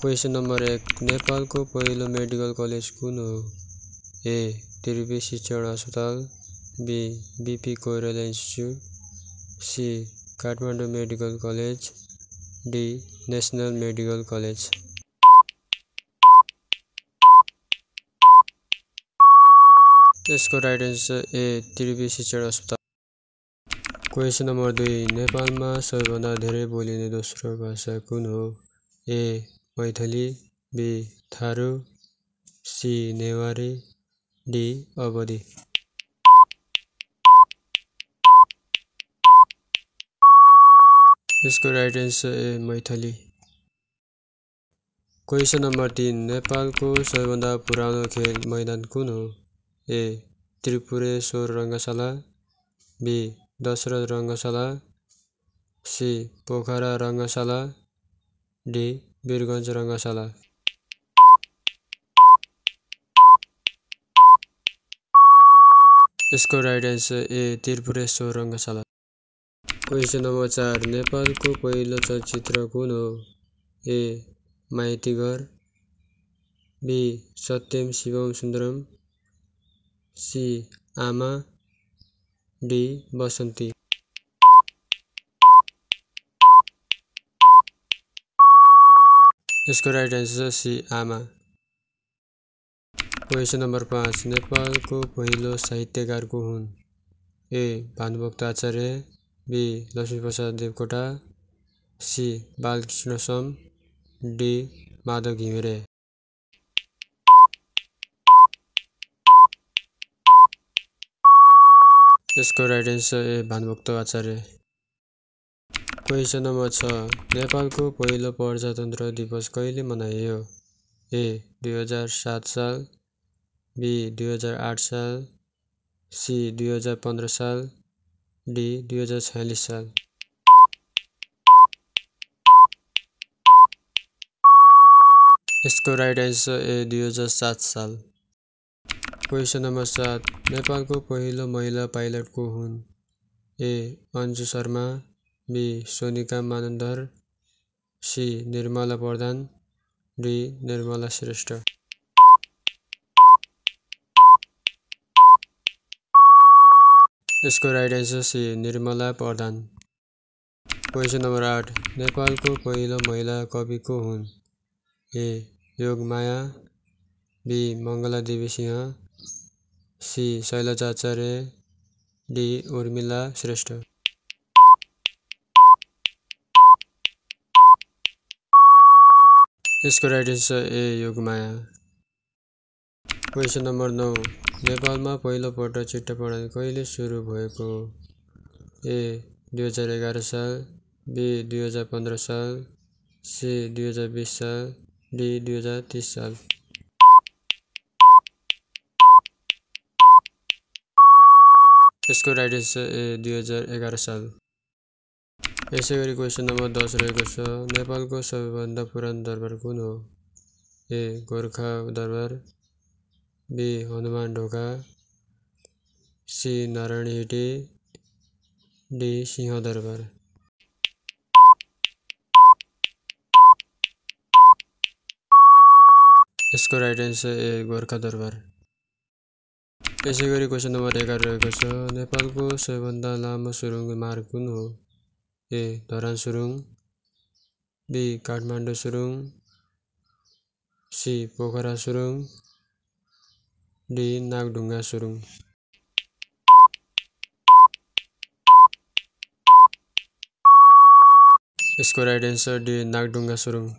Question number 1 नेपालको पहिलो medical college कुन हो? ए त्रिवी शिक्षण अस्पताल, B BP Koirala institute, C Kathmandu medical college, D national medical college. यसको राइट आन्सर ए त्रिवी शिक्षण अस्पताल। क्वेशन नंबर 2 नेपालमा सबैभन्दा धेरै बोलिने दोस्रो भाषा कुन हो? A Maithili, B Tharu, C Newari, D Awadhi. यसको right answer A Maithili. Question number 3 नेपालको सबैभन्दा पुरानो खेल मैदान कुन हो? ए त्रिपुरेश्वर रङ्गशाला, बी दशरथ रङ्गशाला, सी पोखरा रङ्गशाला, डी वीरगञ्ज रङ्गशाला। यसको राइट आन्सर ए त्रिपुरेश्वर रङ्गशाला। क्वेशन नंबर 4 नेपालको पहिलो चलचित्र कुन हो? A Maiti Ghar, B Satyam Shivam Sundaram, C Aama, D Basanti. यसको right answer C Aama. Question number 5 नेपालको पहिलो साहित्यकार को हुन्? A Bhanubhakta Acharya, B Laxmiprasad Devkota, C Balkrishna Sama, D Madhav Ghimire. यसको right answer A Bhanubhakta Acharya. Question number 6 नेपालको पहिलो प्रजातन्त्र दिवस कहिले मनाइयो? ए 2007 साल, बी 2008 साल, सी 2015 साल, डी 2046 साल। यसको राइट आन्सर ए 2007 साल। क्वेशन नंबर 7 नेपालको पहिलो महिला पाइलट को हुन्? A Anju Sharma, B Sonika Manandhar, C Nirmala Pradhan, D Nirmala Shrestha. यसको right answer C Nirmala Pradhan. Question number 8 नेपालको पहिलो महिला कवि को हुन्? A Yogmaya, B Mangala Devi Singh, C Shailaja Acharya, D Urmila Shrestha. यसको right answer A Yogmaya. Question number 9 नेपालमा पहिलो पटक चिट्टा प्रणाली कहिले सुरु भएको हो? ए 2011 साल, बी 2015 साल, सी 2020 साल, डी 2030 साल। यसको राइट आन्सर ए 2011 साल। यसैगरी क्वेशन नंबर 10 रहेको छ नेपालको सबैभन्दा पुरानो दरबार कुन हो? ए गोरखा दरबार, बी हनुमान ढोका, सी नारायण हिटी, डी सिंह दरबार। यसको राइट आन्सर ए गोरखा दरबार। यसैगरी क्वेशन नंबर 11 रहेको छ नेपालको सबैभन्दा लामो सुरुङ मार्ग कुन हो? ए धरान सुरुङ, बी काठमाडौँ सुरुङ, सी पोखरा सुरुङ, डी नागढुङ्गा सुरुङ। यसको राइट आन्सर डी नागढुङ्गा सुरुङ।